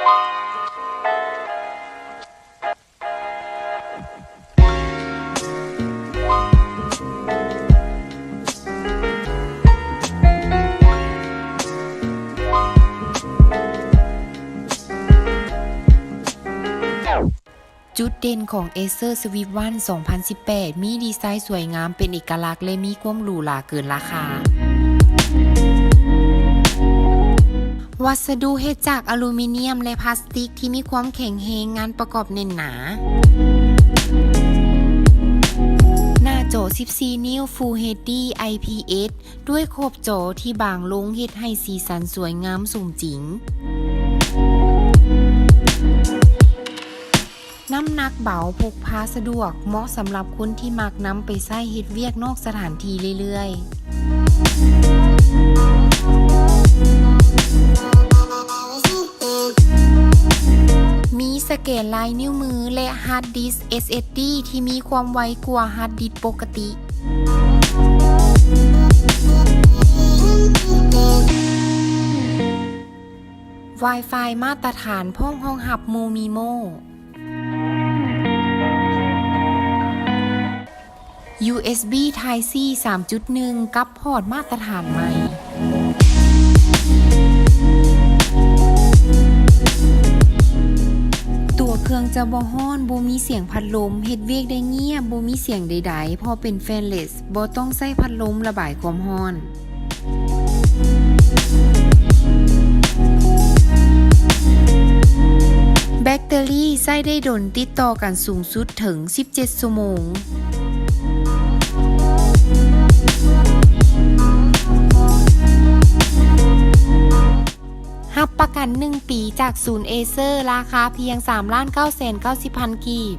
ຈຸດເດັ່ນຂອງ Acer Swift One ສອງພັນສິບແປດ ມີດີໄຊສວຍງາມເປັນເອກະລັກ ແລະ ມີຄວາມຫຼູຫຼາເກີນລາຄາ. ວັດສະດຸເຮັດຈາກອາລູມິນຽມ ແລະ ພລາສຕິກທີ່ມີຄວາມແຂງແຮງ, ງານປະກອບແໜ້ນໜາ. ໜ້າຈໍສິບສີ່ນິ້ວ Full ເອັດດີ ໄອພີເອັສ ດ້ວຍຂອບຈໍທີ່ບາງລົງ ເຮັດໃຫ້ສີສັນສວຍງາມສົມຈິງ. ນ້ຳໜັກເບົາ, ພົກພາສະດວກ, ເໝາະສຳລັບຄົນທີ່ມັກນຳໄປໃຊ້ເຮັດວຽກນອກສະຖານທີ່ເລື້ອຍໆ. ມີສະແກນລາຍນິ້ວມື ແລະ ຮາດດິສ ເອສເອສດີ ທີ່ມີຄວາມໄວກວ່າຮາດດິສປົກກະຕິ. Wi-Fi ມາດຕະຖານ ພ້ອມຮອງຮັບ MoMeMo. ຢູເອສບີ Type-C ສາມຈຸດໜຶ່ງ ກັບພອດມາດຕະຖານໃໝ່. ຕົວເຄື່ອງຈະບໍ່ຮ້ອນ, ບໍ່ມີສຽງພັດລົມ, ເຮັດວຽກໄດ້ງຽບ, ບໍ່ມີສຽງໃດໆ ເພາະເປັນ fanless ບໍ່ຕ້ອງໃຊ້ພັດລົມລະບາຍຄວາມຮ້ອນ. Battery ໃຊ້ໄດ້ດົນ, ຕິດຕໍ່ກັນສູງສຸດເຖິງສິບເຈັດຊົ່ວໂມງ. ຮັບປະກັນໜຶ່ງປີຈາກສູນ Acer ລາຄາພຽງສາມລ້ານເກົ້າແສນເກົ້າສິບພັນກີບ.